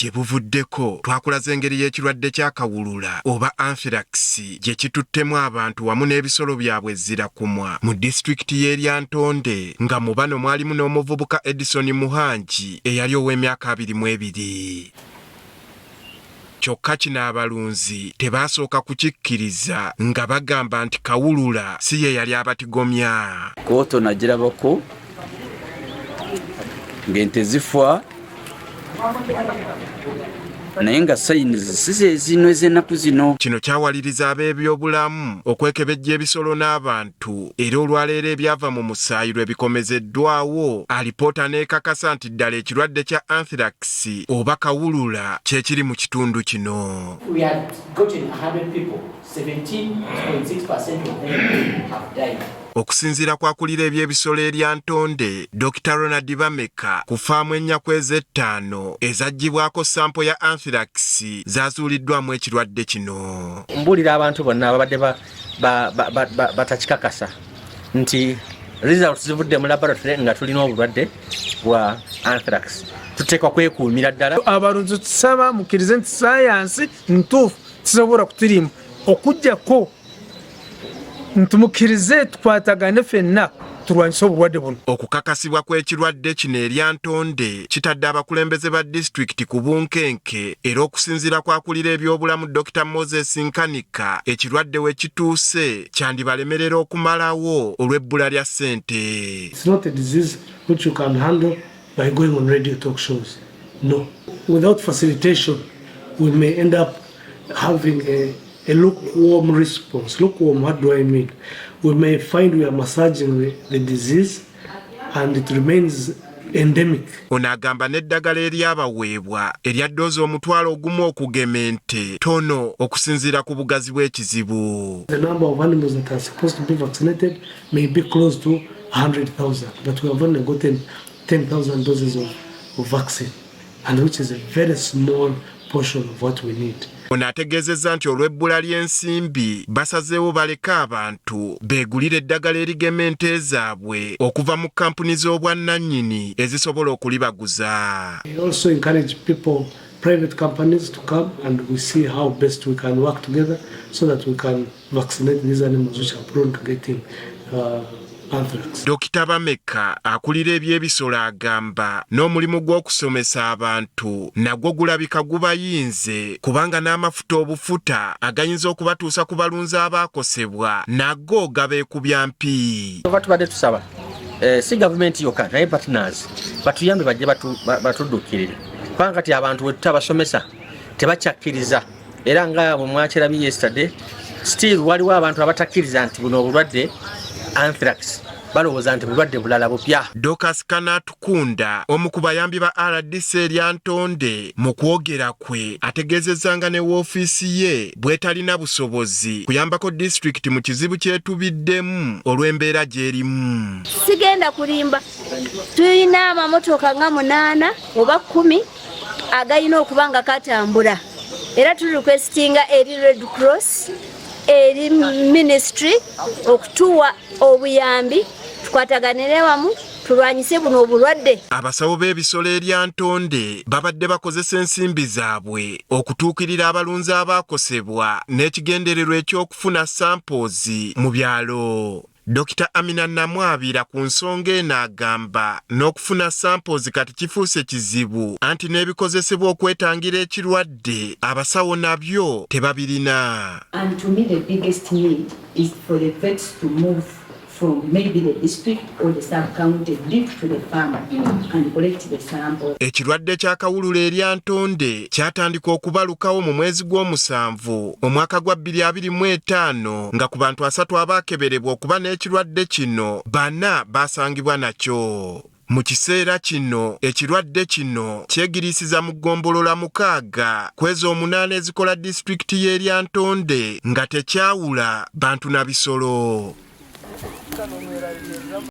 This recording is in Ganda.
Gye buvuddeko twakulaze engeri y'ekirwadde kya kawulula oba anthrax gye kituttemu abantu wamu n'ebisolo byabwe ezzirakumwa mu disitulikiti y'e Lyantonde nga mu bano mwalimu n'omuvubuka Edison Muhangi eyali ow'emyaka 22. Kyokka kino abalunzi tebaasooka kukikkiriza nga bagamba nti kawulula si ye yali abatigomya. Kooto nagirabako ng'ente zifa naye nga sayinizi si ze zino ez'ennaku zino. Kino kyawaliriza ab'ebyobulamu okwekebejja ebisolo n'abantu era olwaleero ebyava mu musaayi lwe bikomezeddwawo alipoota n'ekakasa nti ddala ekirwadde kya anthrax oba kawulula kye kiri mu kitundu kino. We had gotten 100 people, 17.6% of them have died. Okusinziira ku akulira eby'ebisolo e Lyantonde, Dokita Ronald Bameka, ku ffaamu ennya ku ez'ettaano ezaggyibwako sampo ya anthrax zaazuuliddwamu ekirwadde kino. Mbuulira abantu bonna ababadde batakikakasa nti results zivudde mu laboratory nga tulina obulwadde bwa anthrax, tuteekwa kwekuumira ddala. Abalunzi tusaba mukkirize nti sayansi ntuufu, tusobola kuturimba okujjako nti mukkirize tukwatagane ffenna tulwanyise obulwadde buno. Okukakasibwa kw'ekirwadde kino e Lyantonde kitadde abakulembeze ba disitulikiti ku bunkenke era okusinziira ku akulira ebyobulamu Dokita Moses Nkanika, ekirwadde we kituuse kyandibalemerera okumalawo olw'ebbula lya ssente. It's not a disease which you can handle by going on radio talk shows. No. Without facilitation, we may end up having a lukewarm response. Lukewarm, what do I mean? We may find we are massaging the disease and it remains endemic. Ono agamba n'eddagala eryabaweebwa erya ddoozi 10,000 okugema ente ttono okusinziira ku bugazi bw'ekizibu. The number of animals that are supposed to be vaccinated may be close to 100,000, but we have only gotten 10,000 doses of vaccine, and which is a very small portion of what we need. Ono ategeezezza nti olw'ebbula ly'ensimbi basazeewo baleke abantu beegulire eddagala erigema ente zaabwe okuva mu kampuni z'obwannannyini ezisobola okulibaguza. We also encourage people, private companies to come and we see how best we can work together so that we can vaccinate these animals which are prone to getting anthrax. Dokita Bameka akulira eby'ebisolo agamba n'omulimu gw'okusomesa abantu nagwo gulabika gubayinze kubanga n'amafuta obufuta agayinza okubatuusa ku balunzi abaakosebwa nago gabeekubya mpi. Oba tubadde tusaba si gavumenti yokka naye partners batuyambe bajje batudduukirire kubanga kati abantu bwe tutabasomesa tebakyakkiriza era nga bwe mwakirabye yesterday, still waliwo abantu abatakkiriza nti buno obulwadde anthrax, balowooza nti bulwadde bulala bupya. Dorcas Kanatukunda, omu ku bayambi ba RDC e Lyantonde, mu kwogera kwe ategeezezza nga ne woofiisi ye bw'etalina busobozi kuyambako disitulikiti mu kizibu kyetubiddemu olw'embeera gy'erimu. Sigenda kulimba, tulina amamotoka nga 8 oba 10 agayina okuba nga katambula era tuli requestinga eri Red Cross, eri ministry okutuwa obuyambi tukwataganire wamu tulwanyise buno obulwadde. Abasawo b'ebisolo e Lyantonde babadde bakozesa ensimbi zaabwe okutuukirira abalunzi abaakosebwa n'ekigendererwa eky'okufuna samples mu byalo. Dokita Amina Namwabira ku nsonga eno agamba n'okufuna samples kati kifuuse kizibu anti n'ebikozesebwa okwetangira ekirwadde abasawo nabyo tebabirina. And to me, the biggest need is for the vets to move from maybe the district or the sub-county deep to the farm and collect the sample. Ekirwadde kya kawulula e Lyantonde kyatandika okubalukawo mu mwezi gw'omusanvu omwaka gwa 2025 nga ku bantu 30 abaakeberebwa okuba n'ekirwadde kino, bana baasangibwa nakyo. Mu kiseera kino ekirwadde kino kyegiriisiza mu ggombolola 6 ku ezo 8 ezikola disitulikiti y'e Lyantonde nga tekyawula bantu na bisolo.